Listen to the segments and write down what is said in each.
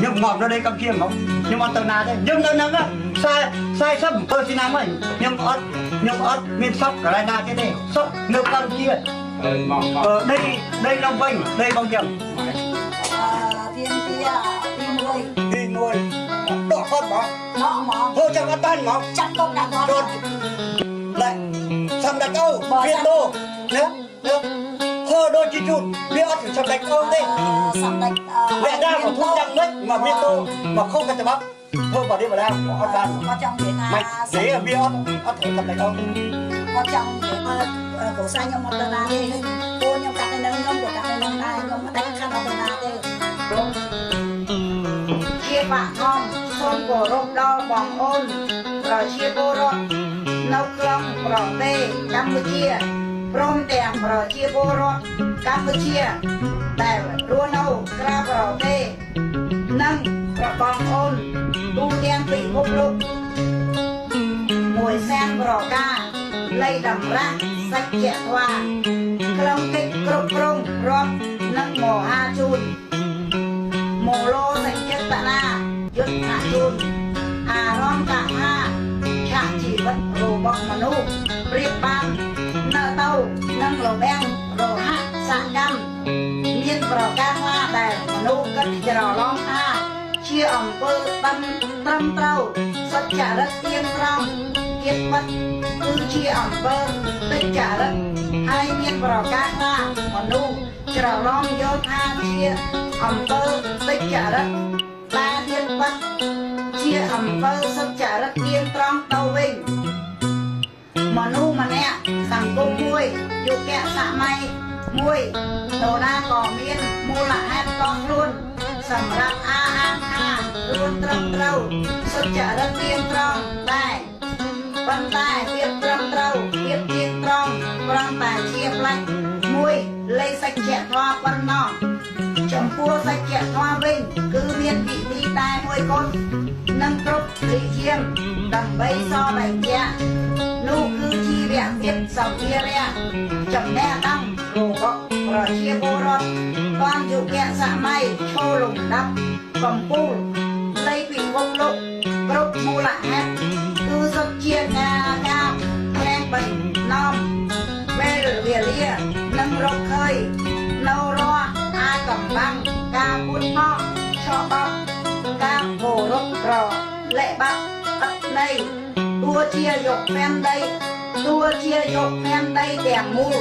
ខ្ញុំងាប់នៅដីកម្ពុជាហ្មងខ្ញុំអត់ទៅណាទេខ្ញុំនៅហ្នឹង47ឆ្នាំហើយខ្ញុំអត់មានសពកន្លែងណាទៀតទេសពនៅកម្ពុជាដីដីនៅវិញដីបងចឹង ទៀមទីទី1ទី1ដកគាត់ហ្មង ដកហ្មង ធ្វើចាំអត់បានហ្មង ចាប់កុំដាក់គាត់ ណែសម្ដេចអូវាដូណាធ្វើដូចជាជូតវាអត់សម្ដេចអូទេ សម្ដេច អ្នកណាមកធ្វើយ៉ាងម៉េចមកមានតូមកខុសកច្បាប់ធ្វើបរិបដាអត់បាន គាត់ចង់និយាយថា មិនទេវាអត់ត្រូវសម្ដេចអូ គាត់ចង់និយាយថាគ្រូសាខ្ញុំអត់ទៅណាទេ ពូខ្ញុំកាត់នៅនឹង ខ្ញុំក៏កាត់នៅនឹងដែរ ខ្ញុំមិនដាច់ខាត់អត់ទៅណាទេ។ ជាបឋមសូមគោរពដល់បងអូនប្រជាពលរដ្ឋនៅក្នុងប្រទេសកម្ពុជា ព្រមទាំងប្រជាពលរដ្ឋកម្ពុជាដែលរស់នៅក្រៅប្រទេស និងប្របងអូនទូទាំងពិភពលោក មួយសែនប្រការនៃតម្រាស់សច្ចធម៌ក្នុងកិច្ចគ្រប់គ្រងរដ្ឋនិងមហាជនមលោសញ្ចេតនាយុទ្ធជនអារម្មណ៍កថាឆាកជីវិតរបស់មនុស្សប្រៀបបាននៅទៅនឹងលបែងលោហៈសកម្ម មានប្រការខ្លះដែលមនុស្សគិតច្រឡំថាជាអំពើត្រឹមត្រូវសុចរិតទៀងត្រង់ ជាតិពិតគឺជាអំពើតិចរិត ហើយមានប្រការខ្លះមនុស្សច្រឡំយល់ថាជាអំពើតិចរិត តែទៀតពិតជាអំពើសុចរិតទៀងត្រង់ទៅវិញ។ មនុស្សម្នាក់ សង្គមមួយ យុគសម័យមួយ នរណាក៏មានមូលហេតុតខ្លួនសម្រាប់អះអាងថាខ្លួនត្រឹមត្រូវសុចរិតទៀងត្រង់ដែរ ប៉ុន្តែភាពត្រឹមត្រូវ ភាពទៀងត្រង់គ្រាន់តែជាផ្លាច់មួយលេសច្ចធម៌ប៉ុណ្ណោះ។ ចំពោះសច្ចធម៌វិញ គឺមានវិធីតែមួយគត់និងគ្រប់វិជាមដើម្បីសបញ្ជាក់ នោះគឺជីវភាពសម្ភារៈចំណេះដឹងរបស់ប្រជាពលរដ្ឋតាមយុគសម័យឈរលំដាប់កំពូលនៃពិភពលោក គ្រប់មូលហេតុគឺសុទ្ធជាការក្លែងបន្នំពេលវេលា និងរកឃើញនៅរាល់អាចកំបាំងការពុតមកឆបោកការគោរពប្រលេបាត់អត់នៃ តួជាយកផែនដី តួជាយកផែនដីទាំងមូល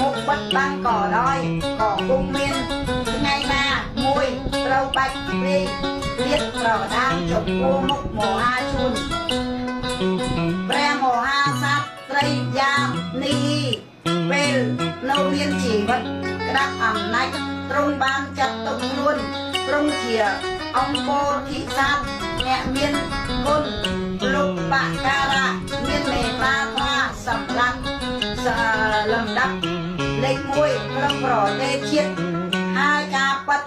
មកបិទបាំងក៏ដោយ ក៏គង់មានថ្ងៃណាមួយត្រូវបាច់ព្រីលាតប្រដានចំពោះមុខមហាជន។ ព្រះមហាសត្វត្រីយានេះ ពេលនៅមានជីវិតក្តាប់អំណាច ទ្រង់បានចាត់ទុកខ្លួនទ្រង់ជាអង្គពោធិសត្វអ្នកមានគុណលុបការៈ មានមេត្តាធម៌សម្រាប់លំដាប់លេខ1ក្នុងប្រទេសជាតិ ហើយការប៉ັດ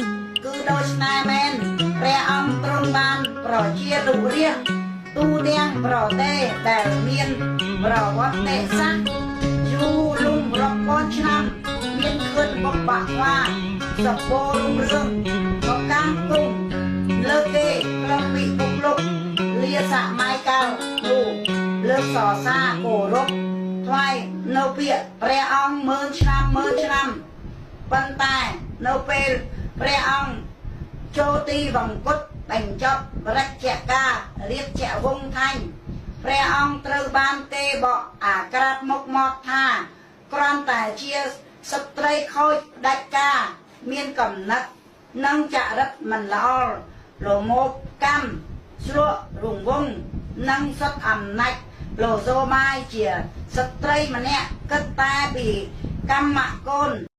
គឺដូច្នេះមែន ព្រះអង្គទ្រង់បានប្រជានុរាស្ត្រទូទាំងប្រទេសដែលមានប្រវត្តិសាស្ត្រយូរលង់រាប់ពាន់ឆ្នាំ មានខឿនបុព្វថ្វាសម្បូររុងរឿងបកាំងគង់លើគេក្នុងពិភពលោកលាសម័យកាលនោះ លើកសរសើរគោរពថ្វាយនៅពាក្យព្រះអង្គម៉ឺនឆ្នាំម៉ឺនឆ្នាំ។ ប៉ុន្តែនៅពេលព្រះអង្គចូលទីវង្គតបញ្ចប់រជ្ជកាលរាជវង្សថាញ់ ព្រះអង្គត្រូវបានគេបកអាក្រាតមុខមកថាគ្រាន់តែជាស្ត្រីខូចផ្ដាច់ការ មានកំណត់និងចរិតមិនល្អ លមោបកម្មស្លក់រង្វង់និងសុទ្ធអំណាចលោសូម៉ាយ ជាស្ត្រីម្នាក់គិតតែពីកម្មកូន។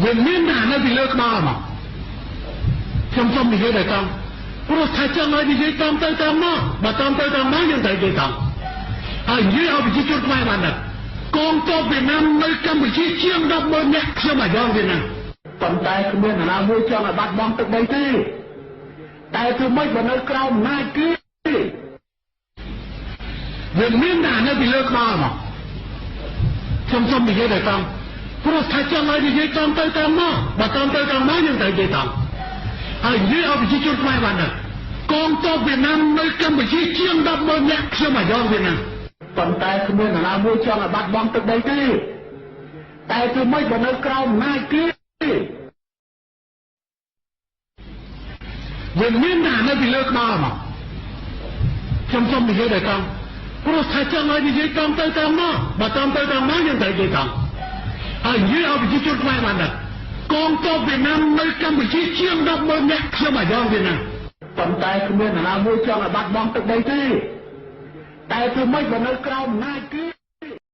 វាមានតែនៅពីលើក្បាលមក ខ្ញុំសូមនិយាយដោយត្រង់ ព្រោះថាចង់ឲ្យនិយាយតាមទៅតាមមក បើតាមទៅតាមមកយើងត្រូវនិយាយត្រង់ ហើយនិយាយឲ្យប្រជាជនខ្មែរបានដឹង កងទ័ពវៀតណាមនៅកម្ពុជាជាង100,000នាក់ ខ្ញុំអាយ៉ងវៀតណាម ប៉ុន្តែគ្មាននរណាមួយចង់ឲ្យបាត់បង់ទឹកដីទេ តែធ្វើម៉េចបើនៅក្រោមអំណាចគេ វាមានតែនៅពីលើក្បាលមក ខ្ញុំសូមនិយាយដោយត្រង់ ព្រោះថាចង់ឲ្យនិយាយត្រង់ទៅត្រង់មកបើត្រង់ទៅត្រង់មកយើងត្រូវនិយាយត្រង់ហើយនិយាយឲ្យប្រជាជនខ្មែរបានដឹងកងទ័ពវៀតណាមនៅកម្ពុជាជាង100,000នាក់ខ្ញុំអាយ៉ងវៀតណាមប៉ុន្តែគ្មាននរណាមួយចង់ឲ្យបាត់បង់ទឹកដីទេតែធ្វើម៉េចបើនៅក្រោមអំណាចគេវាមានតែនៅពីលើក្បាលមកខ្ញុំសូមនិយាយដោយត្រង់ព្រោះថាចង់ឲ្យនិយាយត្រង់ទៅត្រង់មកបើត្រង់ទៅត្រង់មកយើងត្រូវនិយាយត្រង់ហើយនិយាយឲ្យប្រជាជនខ្មែរបានដឹងកងទ័ពវៀតណាមនៅកម្ពុជាជាង100,000នាក់ខ្ញុំអាយ៉ងវៀតណាមប៉ុន្តែគ្មាននរណាមួយចង់ឲ្យបាត់បង់ទឹកដីទេតែធ្វើម៉េចបើនៅក្រោមអំណាចគេ